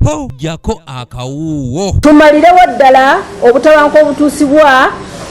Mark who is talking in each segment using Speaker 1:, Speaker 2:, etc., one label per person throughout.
Speaker 1: Ho, ggyako akawuuwo.
Speaker 2: Tumalirewo ddala obutabanguko obutuusibwa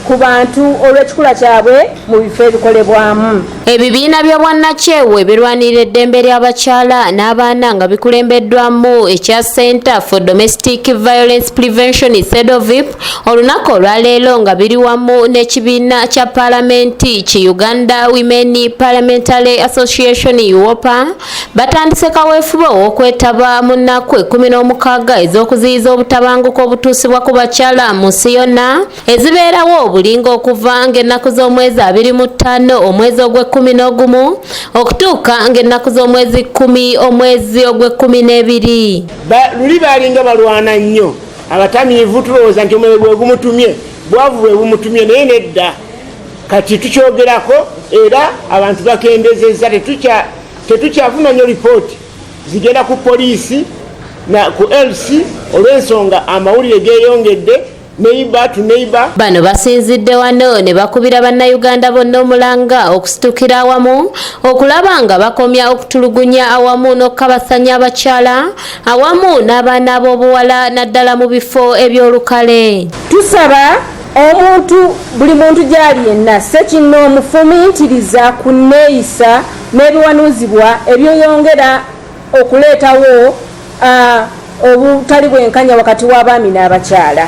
Speaker 2: ku bantu olw'ekikula kyabwe mu bifo ebikolebwamu.
Speaker 3: Ebibiina by'obwannakyewa ebirwanirira eddembe ly'abakyala n'abaana nga bikulembeddwamu ekya Center for Domestic Violence Prevention CEDOVIP olunaku olwaleero nga biri wamu n'ekibiina kya Paalamenti ki Uganda Women Parliamentary Association UWOPA batandise kaweefube ow'okwetaba mu nnaku 16 ez'okuziyiza obutabanguko obutuusibwa ku bakyala mu nsi yonna ezibeerawo obulinga okuva ng'ennaku z'omwezi 25 omwezi ogw'ekkumi n'ogumu okutuuka ng'ennaku z'omwezi 10 omwezi ogw'ekkumi n'ebiri.
Speaker 4: Luli baalinga balwana nnyo abatamiivu, tulowooza nti omwenge gwe gumutumye, bwavu bwe bumutumye, naye nedda. Kati tukyogerako era abantu bakendezezza, tetukyafuna nnyo lipooti zigenda ku poliisi na ku LC olw'ensonga amawulire geeyongedde neighbor to neighbor.
Speaker 3: Bano basinzidde wano ne bakubira bannayuganda bonna omulanga okusitukira awamu okulaba nga bakomya okutulugunya awamu n'okukabasanya abakyala awamu n'abaana b'obuwala naddala mu bifo eby'olukale.
Speaker 2: Tusaba omuntu buli muntu gy'ali yenna ssekinnoomu fumiitiriza ku nneeyisa n'ebiwanuuzibwa ebyeyongera okuleetawo obutali bwenkanya wakati w'abaami n'abakyala,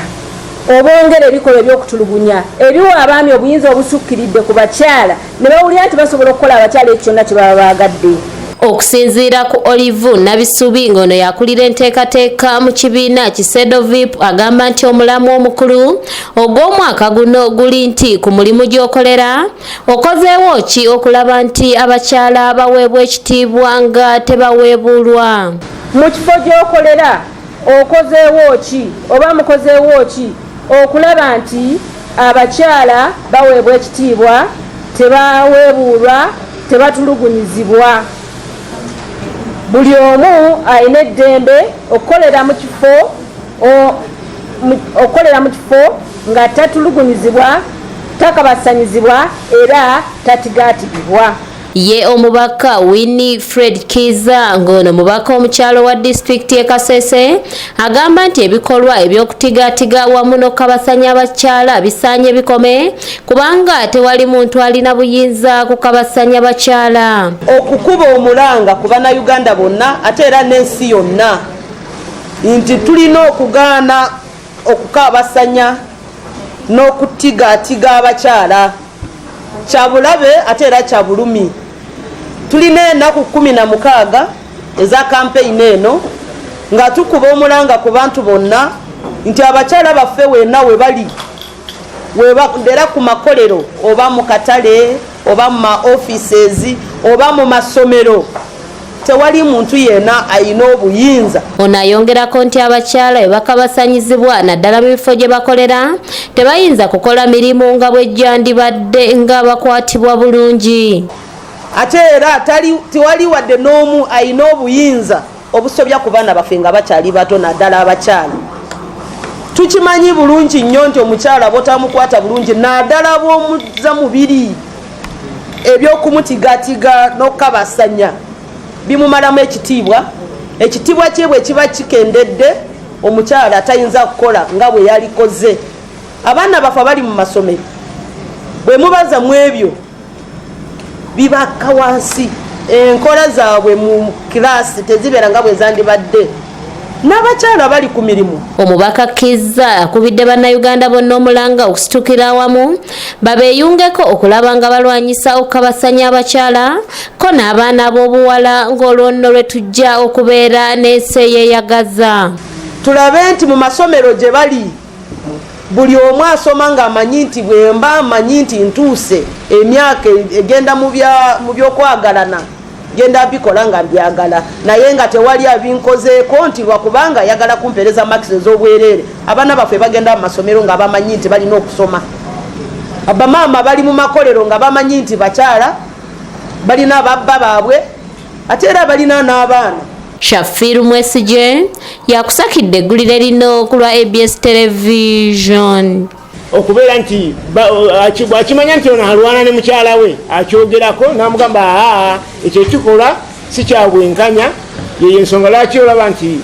Speaker 2: obongera ebikolwa eby'okutulugunya ebiwa abaami obuyinza obusukkiridde ku bakyala ne bawulira nti basobola okukola abakyala ekyo kyonna kye baba baagadde.
Speaker 3: Okusinziira ku Olive Nabisubi ng'ono yakulira enteekateeka mu kibiina ki CEDOVIP agamba nti omulamwa omukulu ogw'omwaka guno guli nti ku mulimu gy'okolera okozeewo ki okulaba nti abakyala baweebwa ekitiibwa nga tebaweebuulwa.
Speaker 2: Mu kifo gy'okolera okozeewo ki oba mukozeewo ki okulaba nti abakyala baweebwa ekitiibwa, tebaweebuulwa, tebatulugunyizibwa. Buli omu alina eddembe okukolera mu kifo okukolera mu kifo nga tatulugunyizibwa, takabasanyizibwa era tatigaatigibwa.
Speaker 3: Ye omubaka Winifred Kiza ng'ono mubaka omukyalo wa disitulikiti y'e Kasese agamba nti ebikolwa eby'okutigaatiga wamu n'okukabasanya abakyala bisaanye bikome kubanga tewali muntu alina buyinza kukabasanya bakyala.
Speaker 5: Okukuba omulanga ku bannayuganda bonna ate era n'ensi yonna nti tulina okugaana okukabasanya n'okutigaatiga abakyala kya bulabe ate era kya bulumi. Tulina ennaku 16 eza kampeyini eno nga tukuba omulanga ku bantu bonna nti abakyala baffe wenna we bali, era ku makolero oba mu katale oba mu ma offices oba mu masomero, tewali muntu yenna alina obuyinza.
Speaker 3: Ono ayongerako nti abakyala bwe bakabasanyizibwa naddala mu bifo gye bakolera tebayinza kukola mirimu nga bwe gyandibadde nga bakwatibwa bulungi.
Speaker 5: Ate era tewali wadde n'omu alina obuyinza obusobya ku baana baffe nga bakyali bato naddala abakyala. Tukimanyi bulungi nnyo nti omukyala bw'otamukwata bulungi naddala bw'omuzza mubiri ebyokumutigaatiga n'okukabasanya bimumalamu ekitiibwa. Ekitiibwa kye bwe kiba kikendedde omukyala tayinza kukola nga bwe yalikoze. Abaana baffe abali mu masomero bwe mubaza mu ebyo bibakka wansi, enkola zaabwe mu kilaasi tezibeera nga bwe zandibadde n'abakyala bali ku mirimu.
Speaker 3: Omubaka Kizza akubidde bannayuganda bonna omulanga okusitukira awamu babeeyungeko okulaba nga balwanyisa okukabasanya abakyala ko n'abaana b'obuwala ng'olwo nno lwe tujja okubeera n'ensi eyeeyagaza.
Speaker 5: Tulabe nti mu masomero gye bali buli omu asoma ng'amanyi nti bwe mba amanyi nti ntuuse emyaka egenda mu by'okwagalana genda mbikola nga mbyagala, naye nga tewali abinkozeeko nti lwakubanga ayagala kumpeereza marks ez'obwereere. Abaana baffe bagenda mu masomero nga bamanyi nti balina okusoma, abamaama bali mu makolero nga bamanyi nti bakyala balina ababba baabwe ate era balina n'abaana.
Speaker 3: Shafiru Mwesigye yakusakidde eggulire lino ku lwa ABS Television.
Speaker 4: Okubeera nti bw'akimanya nti ono alwana ne mukyala we akyogerako n'amugamba aa ekyo ekikola si kya bwenkanya, yeyo ensonga lwaki olaba nti